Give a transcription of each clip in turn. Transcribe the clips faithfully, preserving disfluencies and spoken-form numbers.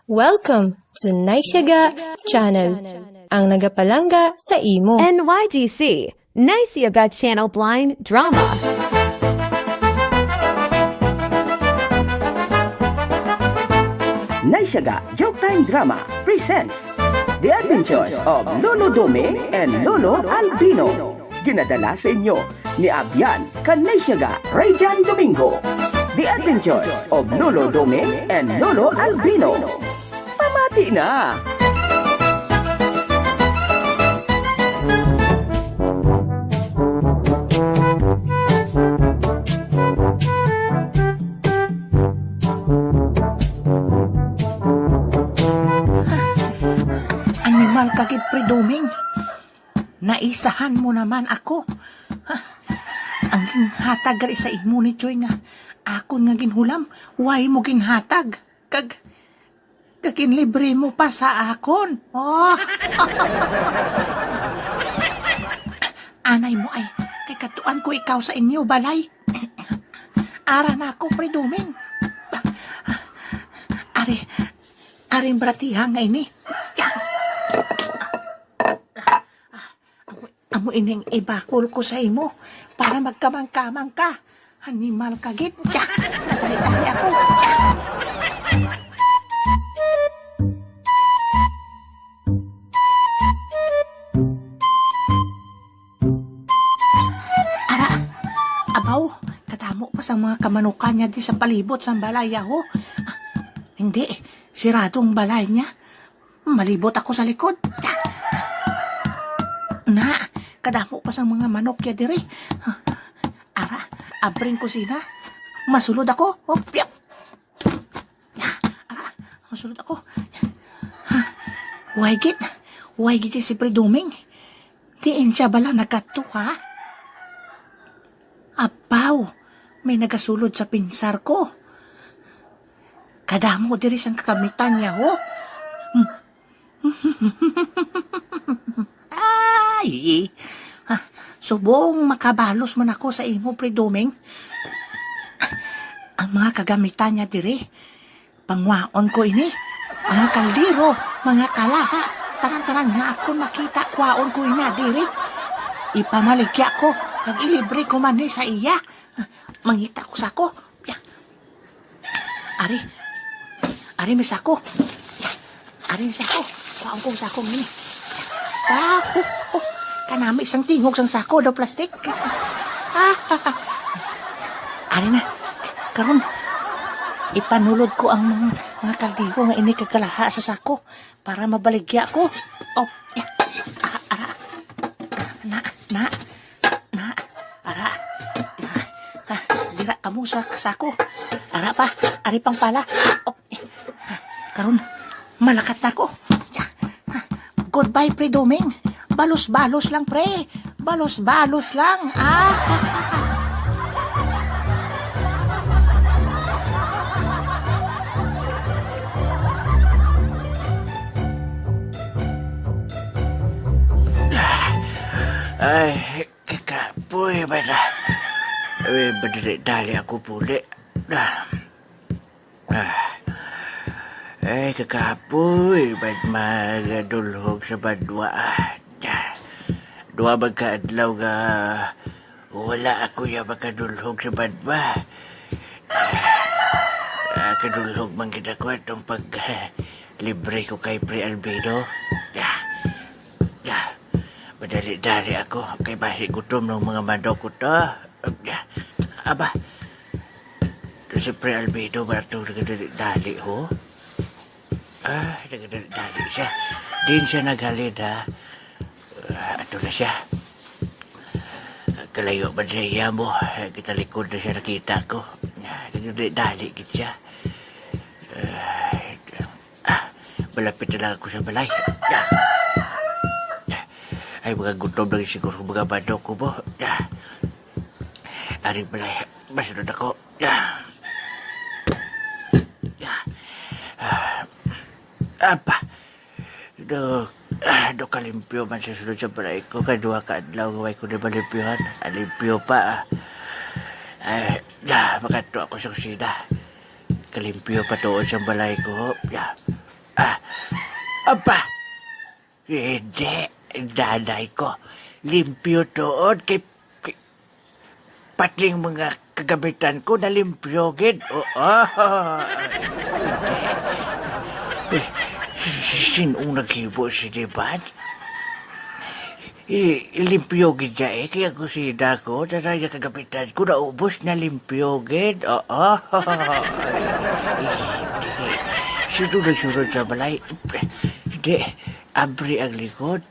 Welcome to Nice Yaga Channel, ang nagapalangga sa imo. N Y G C, Nice Yaga Channel Blind Drama. Nice Yaga Joke Time Drama presents The Adventures of Lolo Doming and Lolo Albino. Ginadala sa inyo ni Abyan Kanesiaga Rayjan Domingo. The Adventures of Lolo Doming and Lolo Albino. Pamati na! Animal ka gid, Pre Doming. Naisahan mo naman ako. Ha? Ang ginhatag gali sa imo ni Choy nga akon nga ginhulam, way mo ginhatag. Kag, kag ginlibre mo pa sa akon. Oh. Anay mo ay, kay katuan ko ikaw sa inyo balay. Ara na ako, Pre Doming. Ari, aring bratiha nga ini. Amo, amo ining ibakol ko sa imo para magkamang-kamang ka. Animal ka gid. Madali-dali ako. Ara, abaw, kadamo pa sang mga kamanukan niya di sa palibot sang balay, ho. Ah, hindi, sirado ang balay niya. Malibot ako sa likod. Na, kadamo pa sang mga manok ya diri. Ara, abring kusina. Masulod ako. Hop, yap. Ara, masulod ako. Way gid. Way gid si Pre Doming. Diin siya bala nagkadto, ha? Abaw, may nagasulod sa pinsar ko. Kadamo diri sang kagamitan niya, ho. Ay, ah, subong makabalos man ako sa imo, Pre Doming. Ang mga kagamitan niya diri, pangwaon ko ini. Mga kaldero, mga kalaha, tanan-tanan nga akon makita, kwaon ko ina diri. Ipamaligya ko, kag ilibre ko man ni sa iya. Mangita ko sako. Ari. Ari, may sako. Ari, may sako. Kuhaon ko ang sako, ngini. Ah, oh, oh. Kanami sang tingog sang sako daw plastic. Ah, ari na. Karon, ipanulod ko ang mga, mga kaldero nga ini kag kalaha sa sako para mabaligya ko. Oh, ya. Ah, ara. Na, na, na, ara. Ah, dira kamo sa sako. Ara pa, ari pang pala. Oh, karon, malakat na ko. Goodbye, Pre Doming. Balos-balos lang, pre. Balos-balos lang. Ah. Ay, kakapoy ba na? Ay, madali-dali ako puli. Ah. Ah. Ay, kakapoy, ba't magadulhog sa badwa? Ah, tsa. Duha ba ka adlaw nga wala ako ya makadulhog sa badwa? Ah, kadulhog man gid ako atong pag, libre ko kay Pre Albedo. Ah, ah, madali-dali ako, kay bahi gutom ng mga manok ko to. Ah, aba, to si Pre Albedo, ba ito nagadali-dali, ho? Ah, nagadali-dali siya. Din siya naghalid, ha? Ah, ato na siya. Kalayo man sa iya mo, eh, kita likod na siya nakita ko. Ah, nagadali-dali gid siya. Ah, ah, malapit na lang ako sa balay. Ah. Ay, mga gutom lang siguro mga manok ko mo. Ah. Aring balay, masunod ako. Ah. Ah. Ah. Apa. Do, ah, do kalimpyo man sa sulod sa balay ko, kay duha ka adlaw nga way ko na malimpyohan. Ah, limpyo pa, ah. Ay, ah, makadto ako sa kusina. Kalimpyo pa tuod sa balay ko. Ah. Apa? Hindi, nanay ko. Limpyo tuod kay, kay pati ang mga kagamitan ko nalimpyo gid. Oo. Hindi. Eh, sin-o naghibo sini, Bad? I-, limpyo gid siya, eh. Kaya kusina ko, tanan nga kagamitan ko, naubos na limpyo gid. Oo. Hindi. Sino nagsulod sa balay? Hindi. Abri ang likod.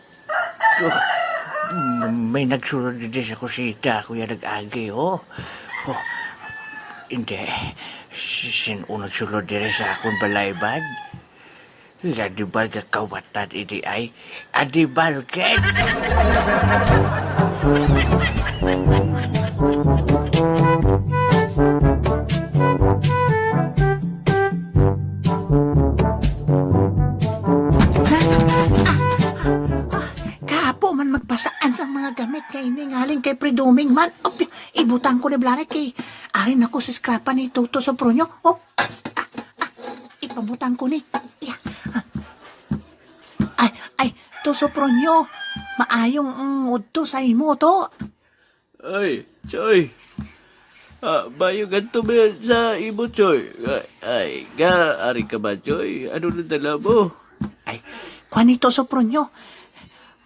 Oh, may nagsulod dito sa kusina, Kuya Nag-agi, oh. Oh, hindi. Si-, sin-o nagsulod diri sa akon balay, Bad? Nga di ba nga kawatan ini ay animal gid? Kapo man magpasaan sang mga gamit nga ini nga halin kay Pre Doming man. Op, ibutang ko ni Blare kay ari na ko sa skrapan ni Toto Sopronyo. Op, ah, ah, ipabutang ko ni. Ya. Ay, ay, To Sopronyo, maayong, mm, udto sa imo, to. Ay, Choy. Ah, bayo ganto ba sa imo, Choy? Ay, ay, nga, ari ka ba, Choy? Ano na dala mo? Ay, kuan ito, Sopronyo.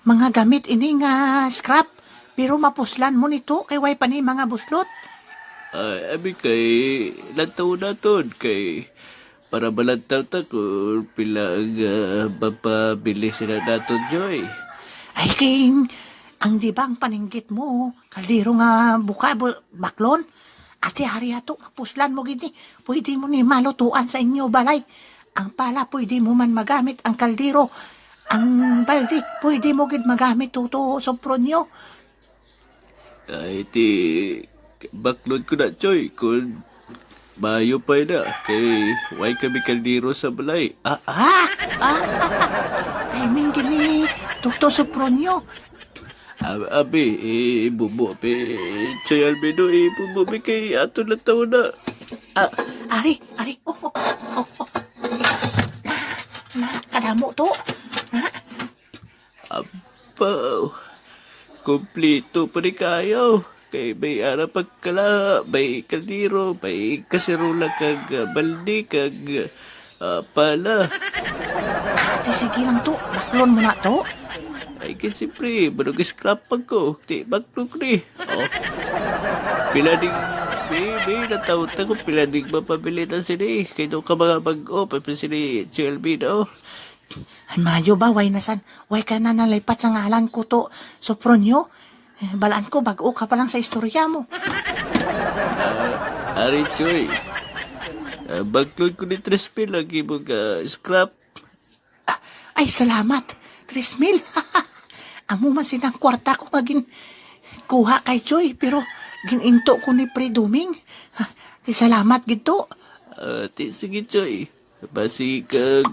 Mga gamit ini nga scrap, pero mapuslan mo nito kay way pa ni mga buslot. Ay, abi kay lantaw naton kay para malantaw ta kung pila ang, ah, mapabili sila naton, Joy. Ay, kay ang di ba ang paninggit mo, kaldero nga buka, bu-, baklon? Ati, hari ato, mapuslan mo gid ni. Pwede mo ni malutuan sa inyo balay. Ang pala, pwede mo man magamit ang kaldero. Ang baldi, pwede mo gid magamit, Toto Sopronyo. Ay, ti, baklod ko na, Choy, kung maayo pa na, kay way kami kaldero sa balay. Ah, ah, ah, timing gini, Toto Sopronyo. Ab-, abi, ibubo, abi, Choy Albedo, ibubo, abi, kay ato na taon na. Ah, ari, ari, oh, oh, oh, oh. Na, na, kadamo to. Na, Abaw, kompleto pa ni kayo. Kay may ara pagkala, may kaldero, may kaserola, kag, ah, balde, kag, ah, pala. Ate, sige lang to. Baklon mo na to. Ay, kay siyempre, manug-scrap pa ko. Di, baklon ko ni. Oh. Pila ding, may, may nataw-taw ko, pila ding mapabilitan sini. Kay doon ka mga bag-o, pa, pa sini, J L B, no? Ay, mayo ba? Way na san-, way ka na nalipat sa ngalan ko to, Sopronyo? Eh, balaan ko, bag-o ka pa lang sa istorya mo. Ah, Ari Choy, ah, baklod ko ni tres mil ang imong, ah, scrap. Ah, ay, salamat. Tres mil. Amo man sinang kwarta ko nga gin-, kuha kay Choy, pero gin-into ko ni Pre Doming. Ah, di salamat gid to. Ah, ti, sige, Choy. Basi kag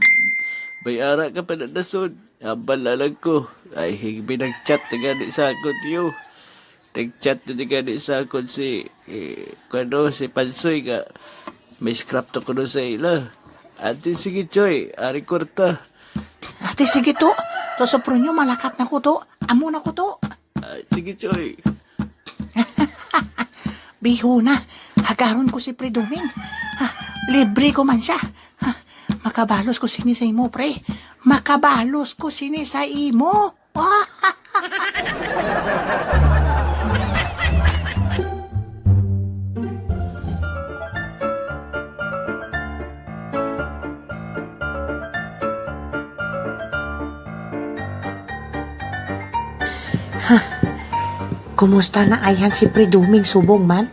may ara ka pa na nasod, hambal na lang ko. Ay, higbi nag-chat na gani sa akon, yo. Nag-chat na gani sa akon si, eh, kano, si Pansoy nga may scrap to kuno sa ila. Ate, sige, Choy, ari kwarta. Ate, sige to. To, Sopronyo, malakat na ko to. Amo na ko to. Ah, sige, Choy. Bihuna, hagaron ko si Pre Doming. Ah, libre ko man siya. Ah, makabalos ko sini sa imo, pre. Makabalos ko sini sa imo. Ha, kumusta na ayhan si Pre Doming subong man?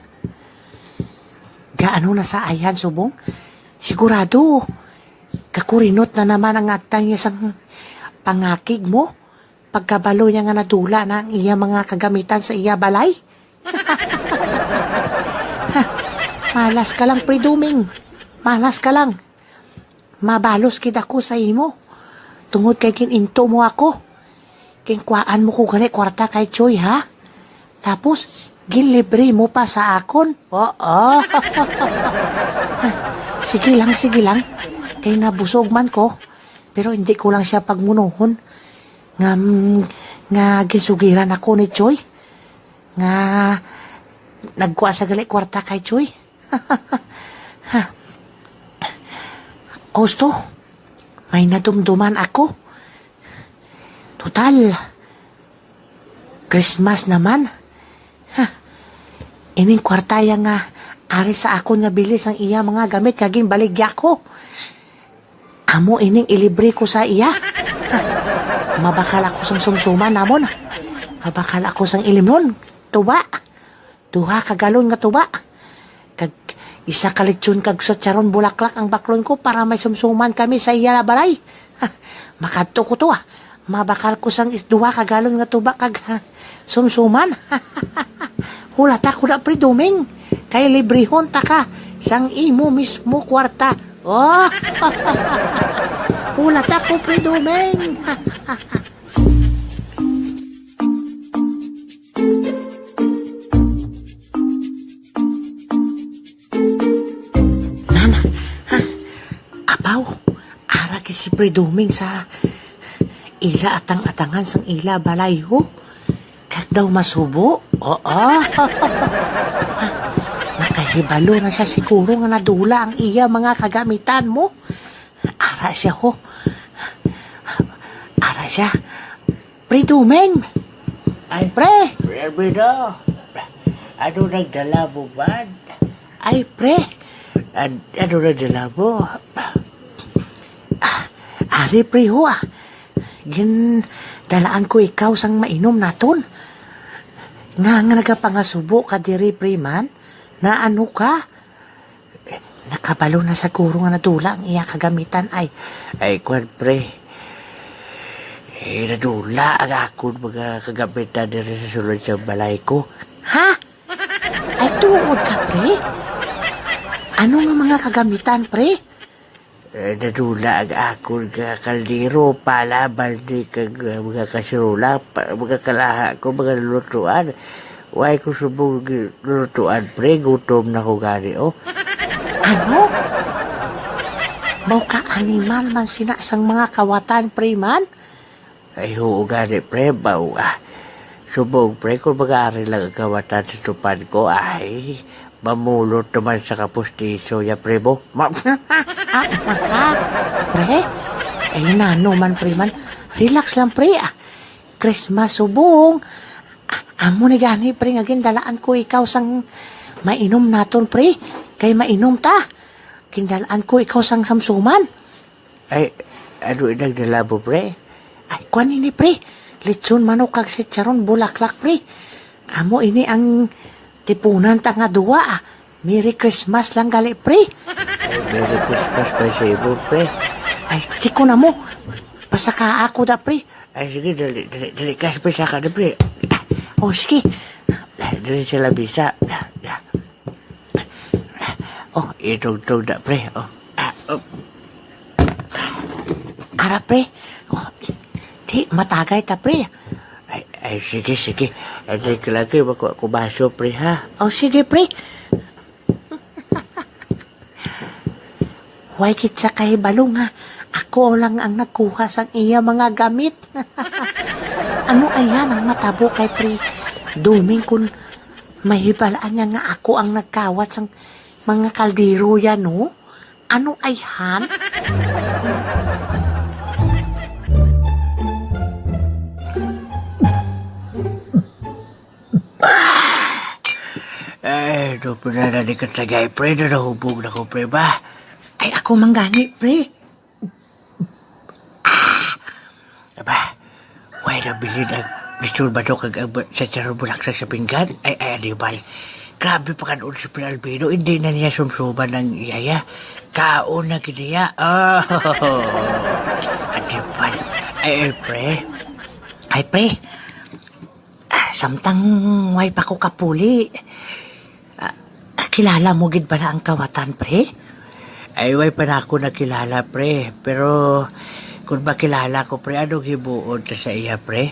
Gaano na sa ayhan subong? Sigurado, kakurinot na naman ang agtang niya sang pangakig mo. Pagkabalo niya nga nadula na ang iya mga kagamitan sa iya balay. Malas ka lang, Pre Doming. Malas ka lang. Mabalos gid ako sa imo. Tungod kay gin-into mo ako. Ginkuhaan mo ko gali kwarta kay Choy, ha? Tapos, ginlibre mo pa sa akon. Oo. Sige lang, sige lang. Kay nabusog man ko. Pero hindi ko lang siya pagmunuhon nga, nga ginsugiran ako ni Choy. Nga nagkuha sa gali kwarta kay Choy. Gusto, may nadumduman ako. Total, Christmas naman. Ha, ining kwarta ya nga ari sa akon nga bili sang iya mga gamit nga ginbaligya ko. Amo ining ilibre ko sa iya. Ha, mabakal ako sang sumsuman namon. Mabakal ako sang ilimnon. Tuba. Duha ka galon nga tuba. Kag isa ka lechon kag sutsaron bulaklak ang baklon ko para may sumsuman kami sa iya balay. Makadto ko to, ah. Mabakal ko sang is-, duha ka galon nga tuba kag, ha, sumsuman. Hulata ko na, Pre Doming. Kay librehon ta ka sang imo mismo kwarta. Oh! Hulata ko, Pre Doming. Nana, ha? Apaw, ara gid si Pre Doming sa ila atang-atangan sang ila balay, ho. Kag daw masubo? Oo. Nakahibalo na siya siguro nga nadula ang iya mga kagamitan mo. Ara siya, ho. Ara siya. Pre Doming! Ay, Pre! Pre Albedo! Ano nagdala mo man? Ay, Pre! An-, ano nagdala mo? Ah, ari, Pre, ho, ah. Gindalaan ko ikaw sang mainom naton. Nga, nga nagapangasubo ka diri, Pre, man? Na ano ka? Nakabalo na siguro nga nadula ang iya kagamitan, ay. Ay, kwan, Pre. Eh, nadula ang akon mga kagamitan diri sa sulod sa balay ko. Ha? Ay, tuod ka, Pre? Ano nga mga kagamitan, Pre? Eh, nadula ang akon nga kaldero, pala, balde, kag, uh, mga kasirola, pa, mga kalaha ko, mga lulutuan. Way ko subong gi-, lulutuan, Pre. Gutom na ko gani, oh. Ano? Mao ka animal man sina sang mga kawatan, Pre, man? Ay, huo gani, Pre. Baw, ah, subong, Pre, kung mag-aari lang ang kawatan sa tupad ko, ay, mamulot naman sa kapustiso ya, Pre, bo. Ma- Ah, ah, Pre? Ay, nano man, Pre, man. Relax lang, Pre, ah. Christmas subong. Ah, amo ni gani, Pre, nga gindalaan ko ikaw sang mainom naton, Pre. Kay mainom ta. Gindalaan ko ikaw sang samsuman. Ay, ano inang dala mo, Pre? Ay, kwan ini, Pre. Lechon manok kag chicharon bulaklak, Pre. Amo ini ang tipunan ta nga duwa, ah. Merry Christmas lang gali, Pre. Ay, Merry Christmas pa sa imo, Pre. Ay, tsiko na mo. Pasaka ako da, Pre. Ay, sige, dali, dali, dali. Kasi pa sa ka na, Pre. Oh, sige. Dali sa labisa. Oh, itugtog na, Pre. Oh. Ah, oh. Ara, Pre. Oh. Di, matagay ta, Pre. Ay, ay, sige, sige. Ay, di ka lagi, makuha ko baso, Pre, ha? Oh, sige, Pre. Way gid siya kahibalo nga ako lang ang nagkuha sang iya mga gamit. Ano ayan ang matabo kay Pre Doming kun mahibalaan niya nga ako ang nagkawat sang mga kaldero yan, no? Ano ayhan? Ay, do pala na di ka tagay, Pre. Nahubog na ko, Pre, ba? Ay, ako manggani, Pre. Ah! Aba, way na bilin ang bisur manok kag ang ba-, sa charong bulaklak sa pinggan. Ay, ay, animal. Grabe pa kanon si Pre Albino. Hindi na niya sumsuman ang iyaya. Kaon na gid niya. Oh, animal. Ay, ay, Pre. Ay, Pre. Ah, samtang way pa ko kapuli. Ah, kilala mo gid bala ang kawatan, Pre? Ay, way pa na ako nakilala, Pre. Pero kung makilala ko, Pre, ano gibuod ta sa iya, Pre?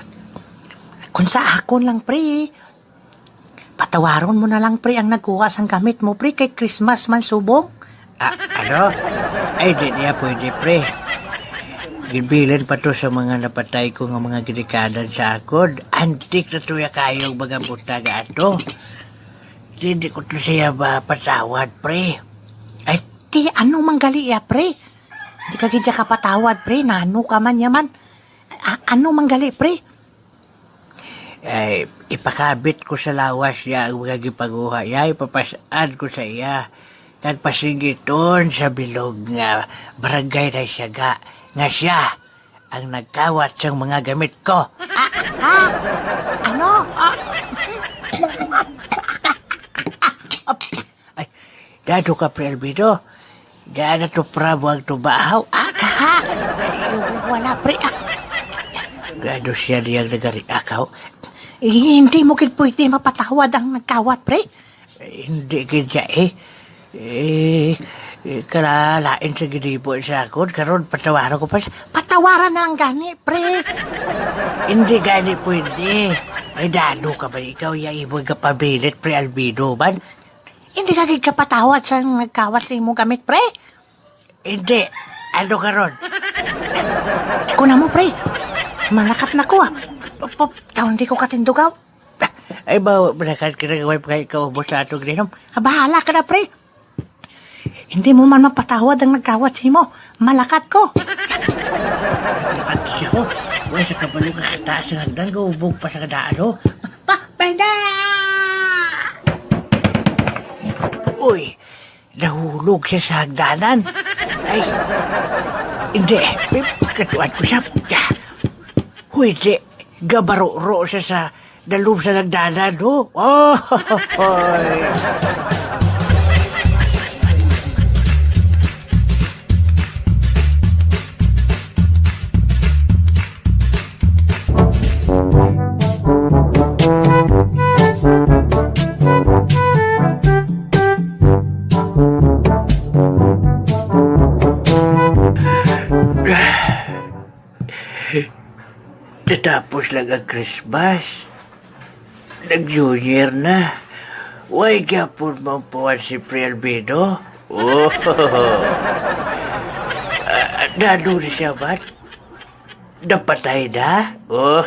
Kung sa akon lang, Pre. Patawaron mo na lang, Pre, ang nagkuha sang gamit mo, Pre, kay Christmas man subong. Ah, ano? Ay, di niya pwede, Pre. Ginbilin pa to sa mga napatay ko nga mga ginikanan sa akon. Antik na to ya kayo ang mga butang ato. Di, di ko to siya mapatawad, pre. Ay, ti, ano man gali ya, pre? Di ka gid ya kapatawad, pre. Nano ka man ya man. A-, ano man gali, pre? Ay, ipakabit ko sa lawas niya ang mga gipanguha niya, ipapas-an ko sa iya. Nagpasinggiton sa bilog nga barangay na siya ga, nga siya ang nagkawat sang mga gamit ko. Ah, ah, ano? Ah. Ay, dado ka, Pre Albedo. Gana to, Prabo, ang tubahaw. Ah, kaha. Ay, wala, pre. Ah. Gado siya niyang nagariakaw. Eh, hindi mo gid pwede mapatawad ang nagkawat, pre? Eh, hindi gid siya, eh. Eh, eh, kalalain sa ginibo sa akon. Karon, patawaran ko pa siya. Patawaran na lang gani, pre. Hindi gani pwede. Ay, dano ka ba ikaw, ya imo nga pabilit, Pre Albedo, man? Hindi ka gid kapatawad sa nagkawat sa imong gamit, pre? Hindi. Ano karon? Ako na mo, pre. Malakat na ko, ah. P-, p-, taon di ko katindugaw. Ay, ba, malakat ka na, way pa kaubos sa atong ginom. Ah, bahala ka na, pre. Hindi mo man mapatawad ang nagkawat sa imo. Malakat ko. Malakat siya, oh. Way sa kabalo ka kataas ang hagdan, gaubog pa sa kadaan, oh. Pa, pwede! Uy, nahulog siya sa hagdanan. Ay, hindi. Katuan ko siya. Pwede. Gabaruro siya sa dalom sa hagdanan, no? Oh, hoy. Natapos lang ang Christmas. Nag-New Year na. Way gyapon maumpuan si Pre Albedo. Oh. Ah, nano ni siya man? Napatay na? Oh.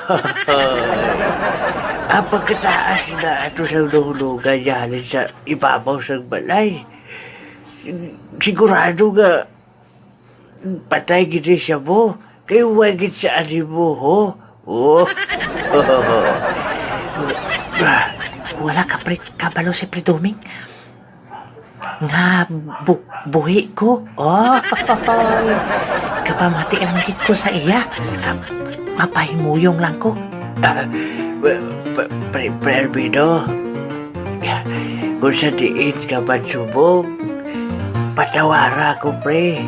Ang pagkataas na ato sa hulog-hulogan niya halin sa ibabaw sang balay. Sig-, sigurado nga patay gid siya mo. Kay wa gid siya alimuho. Oh. Wala ka, pre, kabalo si Pre Doming. Nga bu-, buhi ko. Oh. Kapamati lang gid ko sa iya. Ah, mapahimuyong lang ko. Ah, pa-, pa-, pre, Pre Albedo. Kung sa diin ka man subong, patawara ko, pre.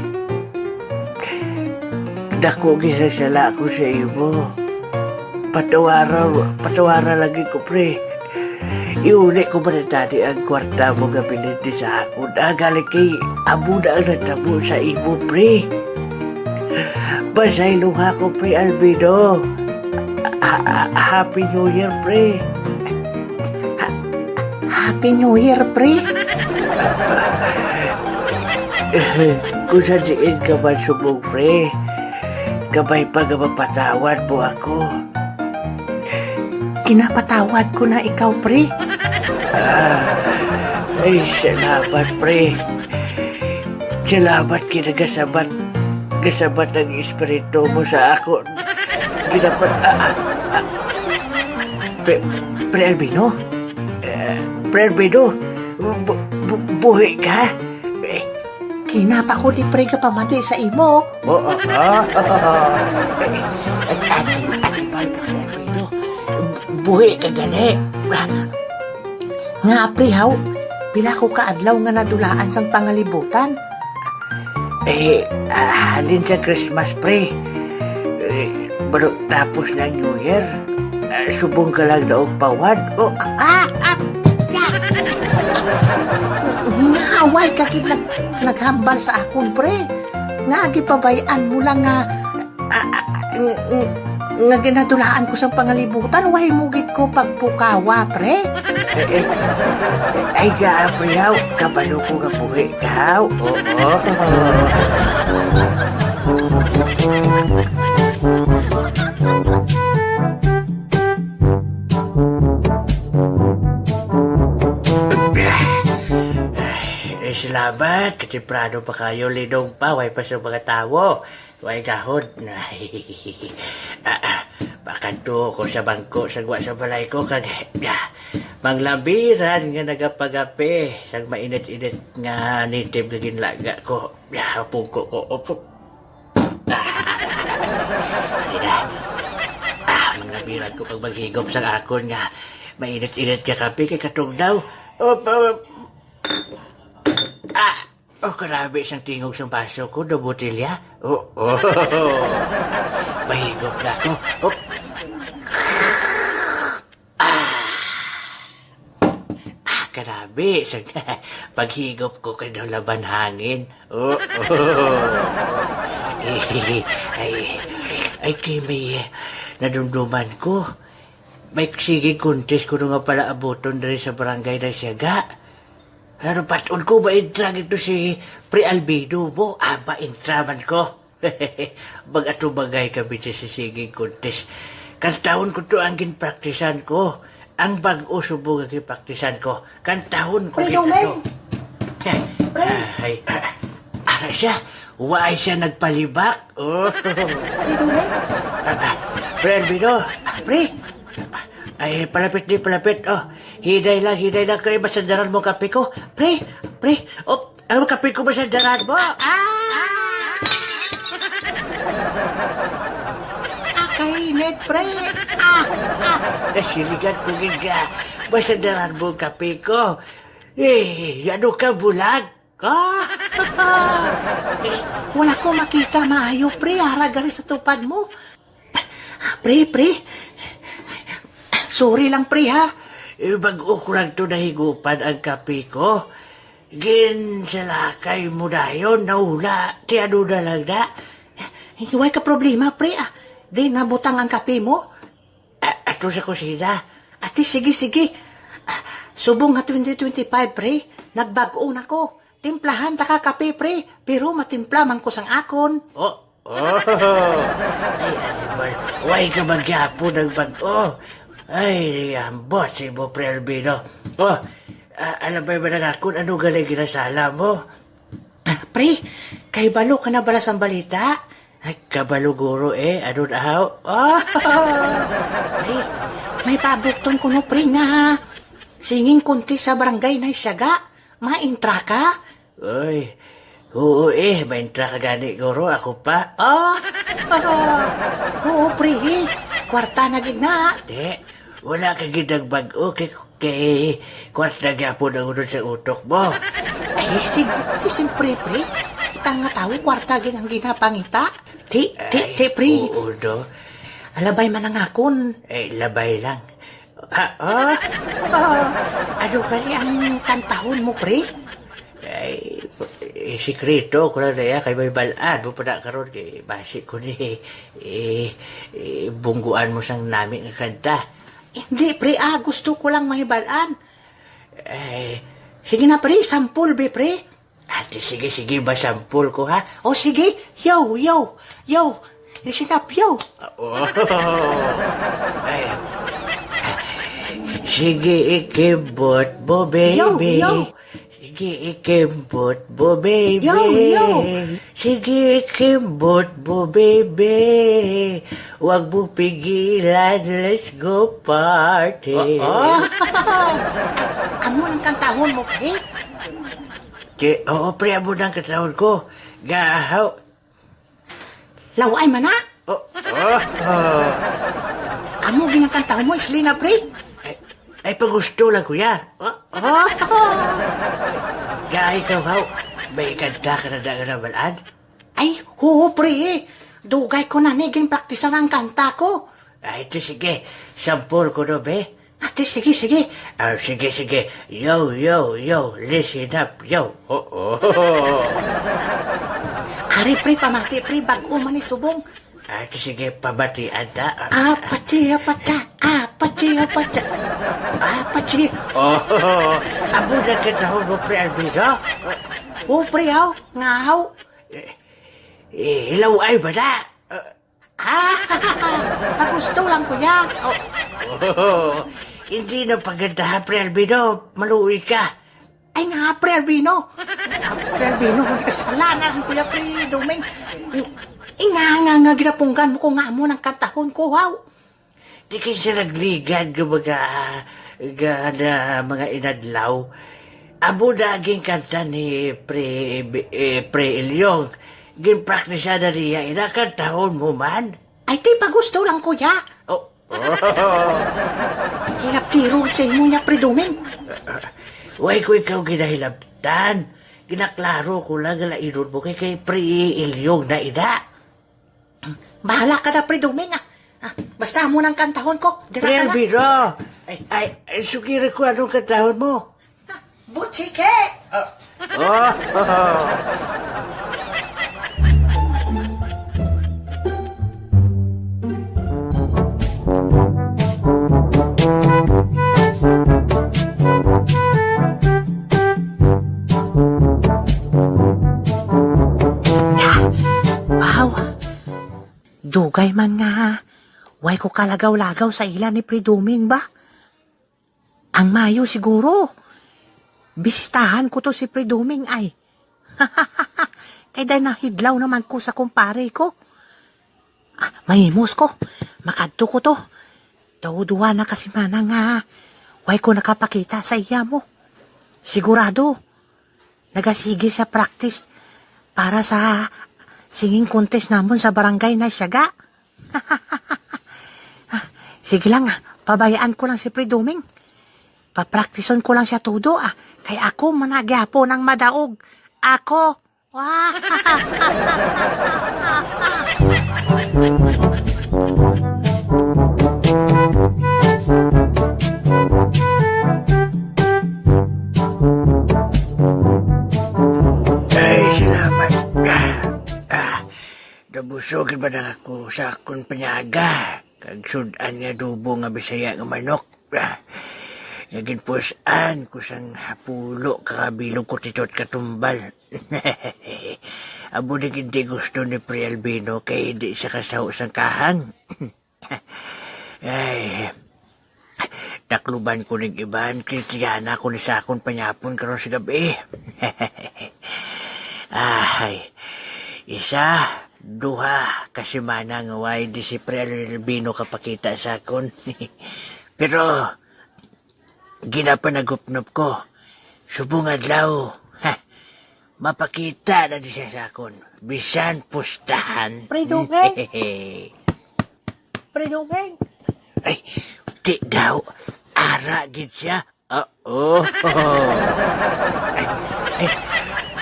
Dako gid sang sala ko sa imo. Patawara, patawara lagi ko, pre. Iuli ko man tani ang kwarta mo nga bilin ni sa akon. Agali kay amo na ang natabo sa imo, pre. Pasayloha ko, Pre Albedo. Ha-, ha-, Happy New Year, pre. Ha-, Happy New Year, pre. Kung sa diin ka man subong, pre, kabay pa nga mapatawad mo ako. Ginapatawad ko na ikaw, pre. Ah, ay, salamat, pre. Salamat kay nagasabat, gasabat ang espiritu mo sa ako. Ginapat, ah, ah, ah. Pre, Pre Albino? Eh, Pre Albino, bu-, bu-, buhi ka? Eh, kinapa ko ni pre nga pamati sa imo. Oo, oo. Eh, eh, ano, ano ba ka, Pre Albino? Buhi ka gali. Nga, pre, haw, pila ko ka adlaw nga nadulaan sang pangalibutan? Eh, ah, halin sa Christmas, pre. Eh, bro, tapos na ang New Year. Ah, subong ka lang na og pawad. Oh, ah, ah, ah. Nga away ka gid nag-, naghambal sa akon, pre. Nga gipabay-an mo lang nga, ah, ah, ng-, ng-, nga ginadulaan ko sa pangalibutan, way mo gid ko pagpukawa, pre. Eh, eh, eh, ay, ga, pre, haw. Kabalo ko nga buhi ka, haw. Oo. Ay, salamat. Katemprano pa kayo, linong pa. Way pa sa mga tawo. Way gahod. Ah, ah, pakadto ko sa bangko sa gwa sa balay ko kag, ah, manglabiran nga nagapagape sang mainit-init nga native nga ginlaga ko. Ah, pungko ko. Opo. Ah, dali na. Ah, manglabiran ko kag maghigop sang akon nga mainit-init nga kape kay katugnaw. Op, op. Ah! Oh, grabe sang tingog sang baso ko, do botelya. Oh, oh. Mahigop na ako. Oh. Ah! Ah, grabe. Sa paghigop ko kay daw laban hangin. Oo. Ay, ay, kay may, eh, nadumduman ko. May sige contest ko nga pala abuton diri sa barangay na siyaga. Pero patod ko, maintra gid to si Pre Albedo mo. Ah, maintra man ko. Mag-atubangay kami sa singing contest. Kantahon ko to ang ginpraktisan ko. Ang bag-o subong nga ginpraktisan ko. Kantahon ko Pre gid Domeng! Ato. Eh, Pre! Ah, ay, ah, ara siya. Waay siya nagpalibak. Oh. Pre Domeng! Ah, ah, Pre Albedo. Ah, Pre! Ay, palapit di, palapit. Oh, hiday lang, hiday lang kay masandaran mo kape ko. Pre, pre. Oh, ang kape ko masandaran mo. Ah! Ah, kainit, pre. Ah! Ah! Nasiligan ko gid ka. Masandaran mo ang kape ko. Eh, ano ka, bulag? Ah! Eh, wala ko makita maayo, pre. Harag gali sa tupad mo. Pre, pre. Sorry lang, pre, ha. Eh, bag-o ko lang to nahigupan ang kape ko. Ginsalakay mo dayon, naula. Ti ano na lang na. Way ka problema, pre, ah. Di nabutang ang kape mo? Ah, ato sa kusina. Ati, sige, sige. Ah, subong nga twenty twenty-five, pre, nagbag-o na ko. Timplahan ta ka kape, pre, pero matimpla man ko sang akon. Oh, oh. Ay, Alibal, way ka magyapon ang bag-o. Ay, ambot si mo, Pre Albino. Oh, ah, alam ba ba nga kung ano galing ginasala mo? Ah, pre, kay balo ka na bala sang balita? Ay, kabalo guro eh, ano na haw? Oh! Pre, may pabukton ko no, pre, nga singing contest sa barangay na siyaga. Maintra ka? Uy, oo eh, maintra ka gani, guro, ako pa. Oh! Oo, pre, kwarta na gid na. Te, wala ka gid ang bag-o kay, kay kwarta gyapon ang unod sa utok mo. Ay, sig-, si siyempre, pre. Kita nga tawo, kwarta gid ang ginapangita. Ti, ti, Ay, ti, pre. Oo, do. Alabay man ang akon. Eh, labay lang. Ah, ah, ah, ano gali ang kantahon mo, pre? Ay, eh, sikreto ko lang na iya kay may bal-an mo pa na karon kay basi ko ni, eh, eh, bungguan mo sang nami nga kanta. Hindi, pre, ah, gusto ko lang mahibal-an. Eh, sige na, pre, sampol, be, pre. Ate, sige, sige, masampol ko, ha? O, sige, yo, yo, yo. Listen up, yo. Oh. Ay. Sige, ikibot mo, baby. Yo, yo. Sige, ikibot mo, baby. Yo, yo. Sige, ikibot mo, baby. Huwag mo pigilan, let's go party. Oh, oh. Amo nang kantahon mo, pre? Che, oo, pre, amo nang kantahon ko. Gahaw. Laway man na. Oh, oh, oh. Amo ginakanta mo, Islina, pre? Ay, ay, pagusto lang, kuya. Oh, oh. Gaay ka, haw. May kanta ka na da nga nabalaan? Ay, oo, pre. Dugay ko na ni ginpraktisan ang kanta ko. Ay, ti sige. Sampol ko no, be. Ate, sige, sige. Ah, sige, sige. Yo, yo, yo. Listen up, yo. Oo. Ari, pre, pamati, pre. Bag-o man ni subong. Ate, sige, pamati, ata. Apachi, apacha. Apachi, apacha. Apachi. Oh, amo na kita ho mo, pre Alvino. Oh, pre, aw. Nga, aw. Eh, eh, ilaw ay ba na? Ah, pagusto lang, kuya. Oh. Oh, hindi na paganda, Pre Albino. Maluoy ka. Ay nga, Pre Albino. Ah, Pre Albino, kasalanan ko, Kuya Pre Doming. Inganga nga ginapunggan mo ko nga amo nang kantahon ko, wow. Di kay siya nagligad nga mga, nga na mga inadlaw. Amo na ang kanta ni Pre, eh, Pre Ilyong. Ginpraktisan na niya, inakantahon mo man. Ay, ti, pagusto lang, kuya. Oh. Hilabtiro sa imo niya, Pre Doming. Way ko ikaw ginahilabtan. Ginaklaro ko lang nga laingon mo kay, kay Pre Ilyong na ina. Bahala ka na, Pre Doming, ah. Ah, basta mo nang kantahon ko. Dira Pre ka na. Albino! Ay, ay, ay, sugira ko anong kantahon mo. Ah, Butchike! Ah, oh. Wow! Dugay man nga, way ko kalagaw-lagaw sa ila ni Pre Doming ba? Ang mayo siguro. Bisitahan ko to si Pre Doming ay. Kay day nahidlaw naman ko sa kumpare ko. Ah, mahimos ko. Makadto ko to. Daw duha na ka semana nga way ko nakapakita sa iya mo. Sigurado, nagasigi sa practice para sa singing contest namon sa barangay na siyaga. Sige lang, ah, pabayaan ko lang si Pre Doming. Papraktison ko lang siya todo, ah. Kay ako man na gyapon ang madaog. Ako. Ay, salamat. Ah, ah, nabusog ba na ako sa akon panyaga? Kag sud-an nga adobo nga Bisaya nga manok. Ah, nga ginpus-an ko sang pulo ka bilog ko titot katumbal. Amo ni hindi gusto ni Pre Albino kay hindi siya kasaho sang kahang. Ay, takluban ko ning iban, kay tiyana ko ni sa akon panyapon karon sa gabi. Ay, isa, duha ka semana nga way di si Pre Albino kapakita sa akon. Pero, ginapanagupnop ko, subong adlaw, ha, mapakita na di siya sa akon. Bisan pustahan. Pre Dugay? Pre Dugay? Ay, di daw. Ara gid siya. Ah, oh. Ay, ay,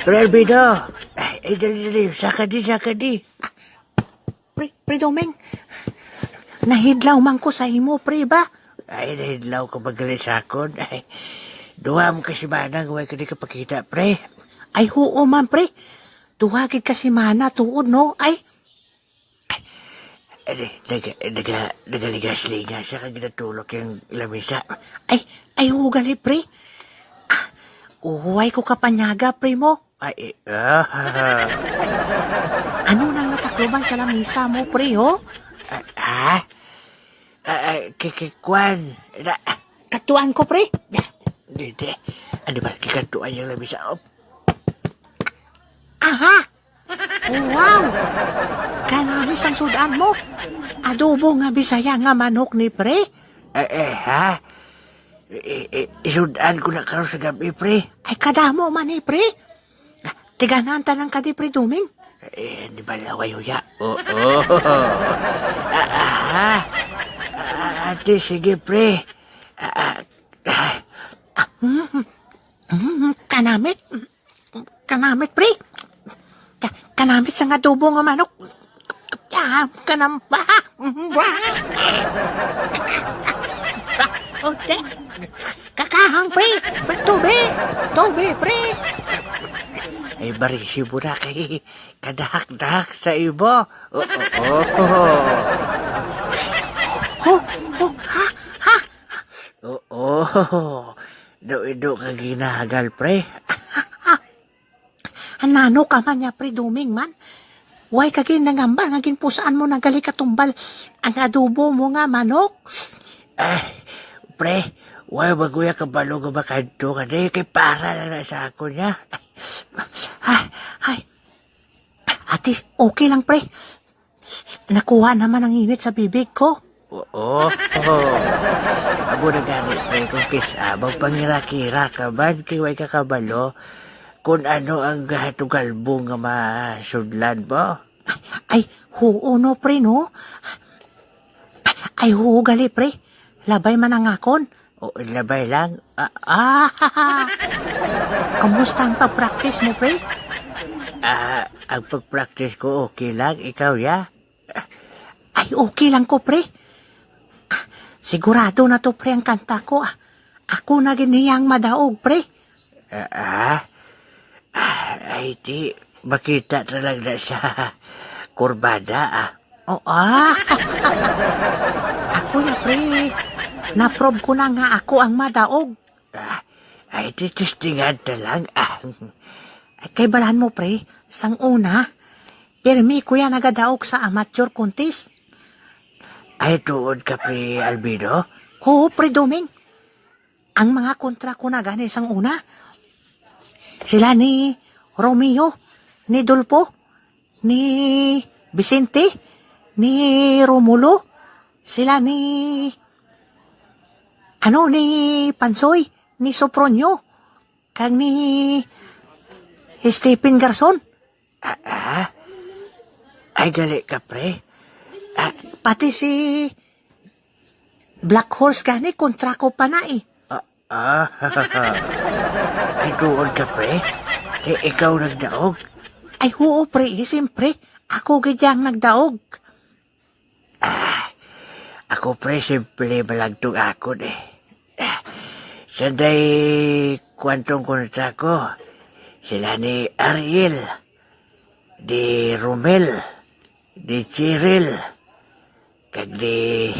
Pre Albedo. Ay, ay, dali, dali. Saka di, saka di. Pre, Pre Doming, nahidlaw man ko sa imo, pre, ba? Ay, nahidlaw ka ba gali sa akon? Ay, duha mo ka semana nga way ka di kapakita, pre. Ay, huo man, pre. Duha gid ka semana, tuod, no? Ay, ay, naga-, naga-, nagaligas-ligas siya kag ginatulok yung lamisa. Ay, ay, huo gali, pre. Ah, uhuway ko kapanyaga, pre mo. Ay, eh, ah. Ano nang natakloban sa lamisa mo, pre, ho? Ah, ah? Ah, ah, ki-, ki-, kwan. Na, Katuan ko, pre. Ya, di, di. Ano ba, kikatuan yung lamisa? Oh. Aha! Wow! Kanami sang sudan mo. Adobo nga Bisaya nga manok ni, pre. Eh, eh, ha? I-, i-, isudan ko na karon sa gabi, pre. Ay, kadamo man ni, pre. Tiganan tanan ka di, pre Doming. Eh, di ba laway, uya? Oo. Ah, ah, ah. Ah, ate, sige, pre. Ah, ah, ah. Ah, mm, mm, kanamit. Kanamit, pre. Ka-, kanamit sa nga adobo nga manok. Ah, kanam-, ah, mm, ah. Ode. Kakahang, pre. Pre, tubi. Tubi, pre. Ay, barisi mo na kay kadahak-dahak sa imo. Oo, oo. Oh, oh, ha? Ha? Oo. Do-, do ka ginahagal, pre. Anano ka man niya, pre Doming man? Why ka gin nangamba nga ginpusaan mo na gali katumbal ang adobo mo nga manok? Ah, pre, why ba kuya kabalo nga makadto ka di kay para lang na sa ako niya? Ay, ay. Ate, okay lang, pre. Nakuha naman ang init sa bibig ko. Oo. Amo na gani, pre, kung kis-a, magpangira-kira ka man, kay way ka kabalo kung ano ang gahatugalbo nga masudlan mo. Ay, huo no, pre, no? Ay, huo gali, pre. Labay man ang akon. O, labay lang. Ah, ah. Kamusta ang pag-practice mo, pre? Ah, ang pag-practice ko okay lang. Ikaw, ya? Ay, okay lang ko, pre. Sigurado na to, pre, ang kanta ko, ah. Ako na gid niya ang madaog, pre. Ah, ah? Ah, ay, di, makita talaga sa kurbada, ah. Oh, ah. Ako na, pre. Na-prove ko na nga ako ang madaog. Ah, ay, di, testingan ta lang, ah. Ay, kay balaan mo, pre, sang una, pirmi ko yan nagadaog sa amateur contest. Ay, tuod ka, pre Albedo? Oo, pre Doming. Ang mga kontra ko na gani sang una, sila ni Romeo, ni Dolpo, ni Vicente, ni Romulo, sila ni, ano, ni Pansoy, ni Sopronio, kag ni Stephen Garson. Ah, ah? Ay, gali ka, pre. Ah, pati si Black Horse gani, kontra ko pa na eh. Ah, ah. Ay, tuod ka, pre? Kay ikaw nagdaog? Ay, huo, pre. Eh, siyempre, ako gid yang nagdaog. Ah, ako, pre, simple balagtong akon eh. Ah, sa day kwantong kontra ko, sila ni Ariel, di Romel, di Cheryl, kag di,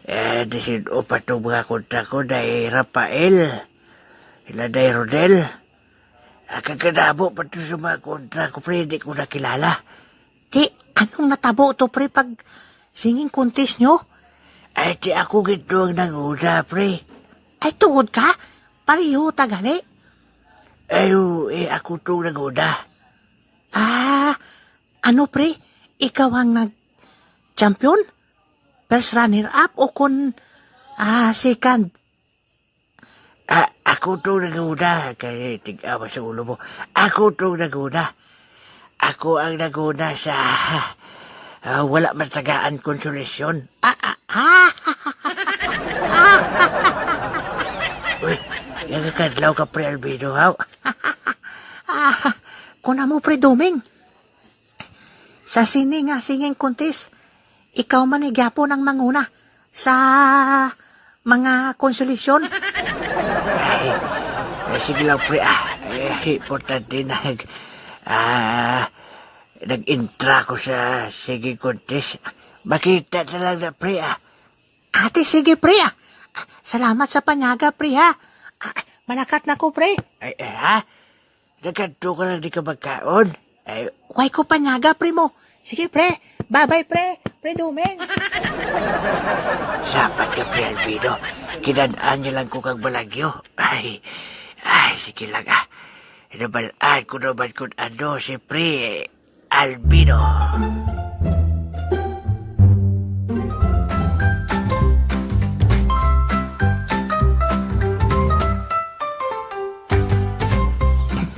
eh, di sin-o pa tong mga kontra ko, day Rafael, sila day Rodel. Ah, kag kadamo pa to sa mga kontra ko, pre, di ko nakilala. Ti, anong natabo to, pre, pag singing contest nyo? Ay, ti ako gid to ang nanguna, pre. Ay, tuod ka? Pareho ta gali? Ay, oo, eh, ako to ang nanguna. Ah, ano, pre? Ikaw ang nag-champion? First runner-up o kon, ah, second? Ah, ako to naguna. Kay tig-awa sa ulo mo. Ako to naguna. Ako ang naguna sa, ah, wala matagaan konsolasyon. Ah, ah, ah. Uy, nagakadlaw ka, Pre Albedo, haw? Ah, kuna mo, Pre Doming. Sa sini nga singing contest, ikaw man ni gyapon ang manguna sa mga konsolasyon. Ay, ay, sige lang, pre, ah. Ay, importante na nag, ah, nag-intra ko sa singing contest. Makita na lang na, pre, ah. Ate, sige, pre, ah. Salamat sa panyaga, pre, ha. Ah, malakat na ko, pre. Ay, ay, ha? Nagkadto ka lang di ka magkaon? Ay, way ko panyaga, pre mo. Sige, pre. Babay, pre. Pre Dumeng. Sapat ka, Pre Albedo. Kinan-an niya lang ko kag balagyo. Ay, ay, sige lang, ah. Nabal-an ko naman kung ano si Pre Albedo.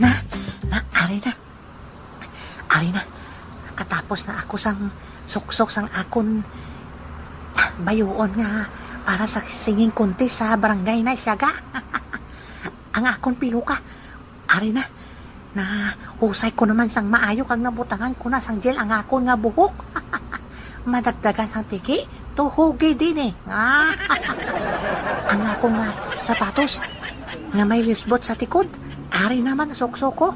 Na, na, ari na. Ari na. Katapos na ako sang suksok sang akon bayuon nga para sa singing contest sa barangay na Siaga. Ang akon piluka. Ari na. Na, usay ko naman sang maayo kag nabutangan ko na sang gel ang akon nga buhok. Madagdagan sang tiki, tuhugi din eh. Ang akon nga sapatos, nga may lisbot sa tikod, ari naman suksok ko.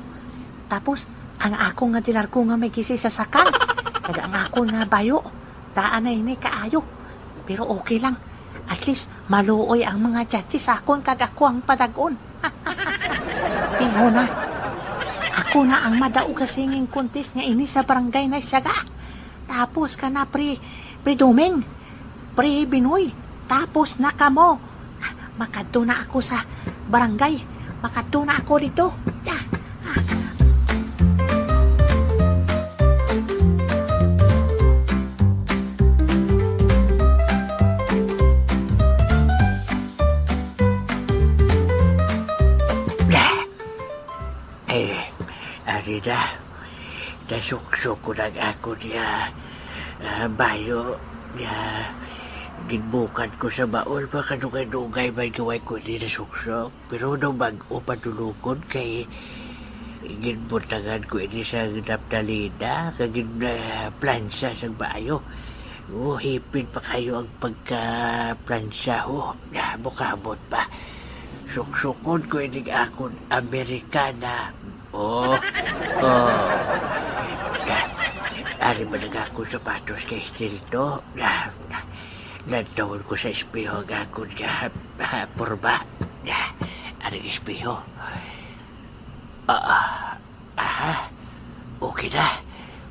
Tapos, ang akon nga dilargo nga may gisi sa sakang, kag ang akon nga bayo, daan na ini kaayo. Pero okay lang. At least, maluoy ang mga judges sa akon kag ako ang padag-on. Piho na. Ako Ako na ang madaog sa singing contest nga ini sa barangay na siya ga. Tapos ka na, pre, pre Doming, pre Binoy. Tapos na kamo. Makadto na ako sa barangay. Makadto na ako dito. Ah, ah. Ay, ari na. Nasuksok ko na ang akon nga, ah, bayo nga ginbukad ko sa baol. Makadugay-dugay man gaway ko ini nasuksok. Pero daw bag-o pa dulokon kay ginbutangan ko ini sa naptalina kag gin, ah, plansa sang bayo. Oh, hipin pa kayo ang pagka-plansa, ho. Ah, mukabot pa. Suksukon ko ining akon Amerikana. Oh, oh. Ah, ari ba nang akon sapatos kay still to? Ah, lantawon ko sa espeho ang akon nga, ah, purba. Ah, aring espeho. Ah, ah, ah, okay na.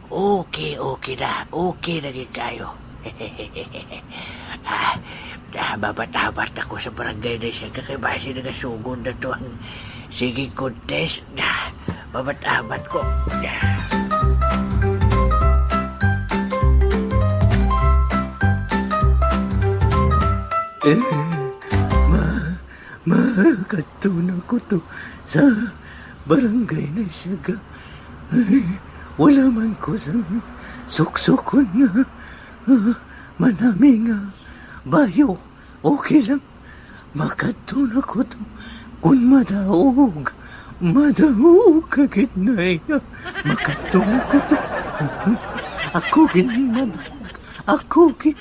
Okay, okay na. Okay na gid kayo. Ah, ah, mabat-abat ako sa barangay na siya, kay basi nagasugod na to ang singing contest. Ah, mabat-abat ko. Ah. Eh, ma-, makadto na ko to sa barangay na siya ga. Ay, wala man ko sang suksukon nga, ah, manami nga bayo. Okay lang. Makadto na ko to. Kun madaog, madaog ka gid, nay. Makadto na ko to. Ako gid madaog. Ako gid.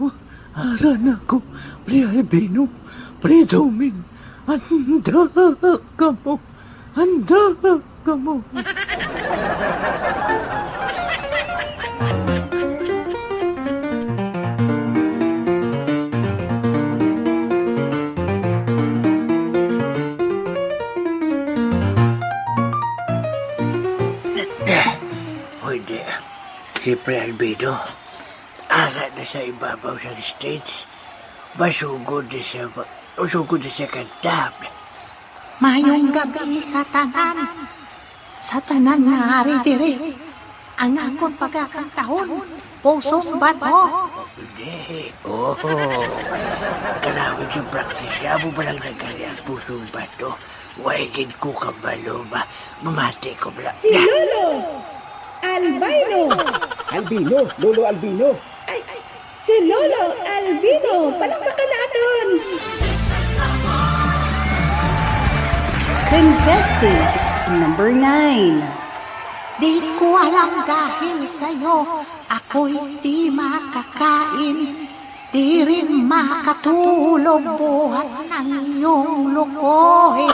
Oh, ara na ko, Pre Albino, Pre Doming. Handa kamo. Handa kamo. Hoy, di. Si Pre Albino, ara na sa ibabaw sang stage. Masugod na siya, ma-, masugod na siya kanta. Mayong gabi sa tanan. Sa tanan nga ari diri, ang akon pagakantahon, Pusong Bato. Hindi. Oh. Kalawi yung practice. Amo ba lang nagkari ang Pusong Bato? Way gid ko kabalo ba? Mamati ko bala. Si Lolo Albino. Albino, Lolo Albino. Ay, ay, si Lolo Albino. Palakpakan naton. Contestant number nine. Di ko alam dahil sa'yo, ako'y di makakain. Di rin makatulog buhat ng iyong lukoy.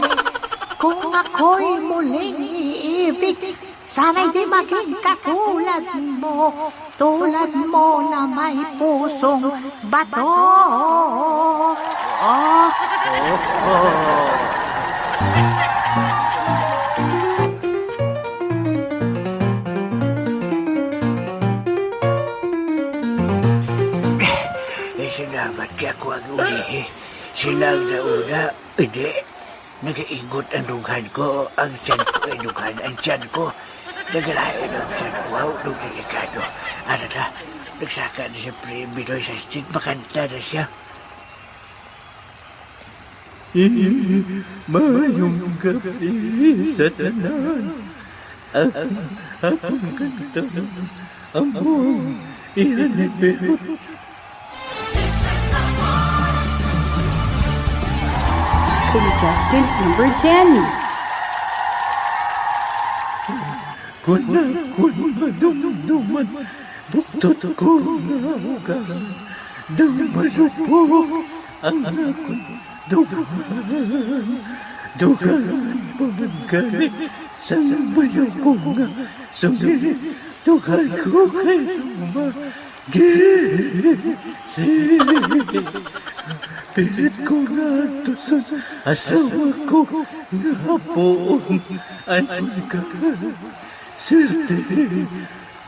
Kung ako'y muling iibig, sana'y di maging katulad mo, tulad mo na may pusong bato. Oh. Oh, oh. Eh, salamat kay ako ang ulihi. Sila ang nauna. Hindi. Nagaingot ang dughan ko. Ang tiyan ko ay dughan. Ang tiyan ko. Nagalain ang tiyan ko. Wow, nung delikado. Ano na? Nagsaka na si Pre Binoy sa stage. Makanta na siya. Mayong gabi sa tanan. Akong, akong kanta, among ihalipit. Contestant number ten. Kun akon madumduman, buktot ko nga ugangan, daw malupok ang akon dughan. Dugangan pa man gani sang bayo ko nga sugi, dugan ko kay daw magisi. Pilit ko nga adtoson asawa ko nga hapoon. Ano ka? Swerte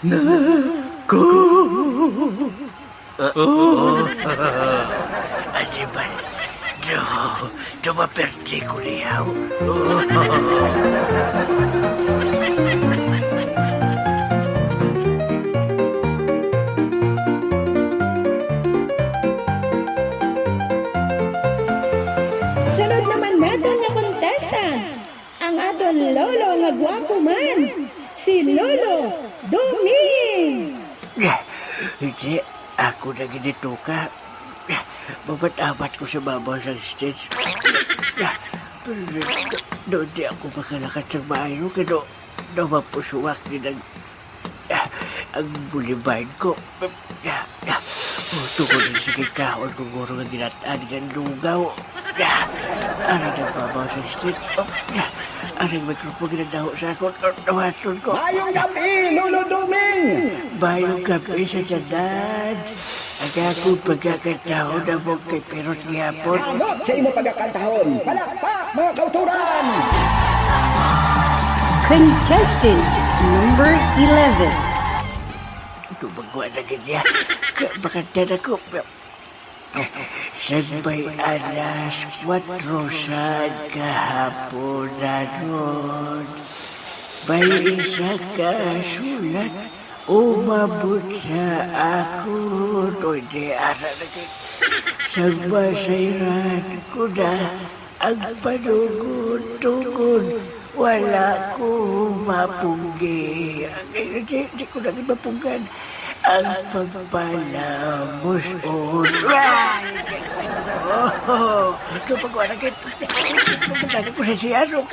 na ko. Ano ba? Do, do maperte ko niya. Sunod naman naton nga contestant, ang aton lolo nga gwapo man, si Lolo Doming. Hindi, ako na ginituka. Mamat-amat ko sa babaw sa stage. Pero do, do, di ako makalakat sa maayo, kay do, do mapusuwak din ang, ang bulibard ko. Oh, tungod sa sige kahon ko guro nga ginat-an nga lugaw. Ari nagbabaw sa stage. Oh, ari ang microphone ginadaho sa akon. Oh, nawaton ko. Mayong gabi, Lolo Doming! Mayong gabi sa tanan. Ang akong pagkakataon na mo kay Pirot gihapon. Amot sa imo pagkakantahon. Palakpak, mga kauturan! Contestant number eleven. Tumagwa na gid niya. Ka-, makanta na ko. Sa may alas kuwatro sa kahaponan, may isa ka sulat umabot sa akon. Oy, di, ara na gid. Sa masayran ko na ang panugod-tugod, wala ko mapunggi. Ay, di, di ko na gid mapunggan ang pagpalamus-on. Ay, oh, ito pag wala gid. Pagkatapos ko sa siyasok.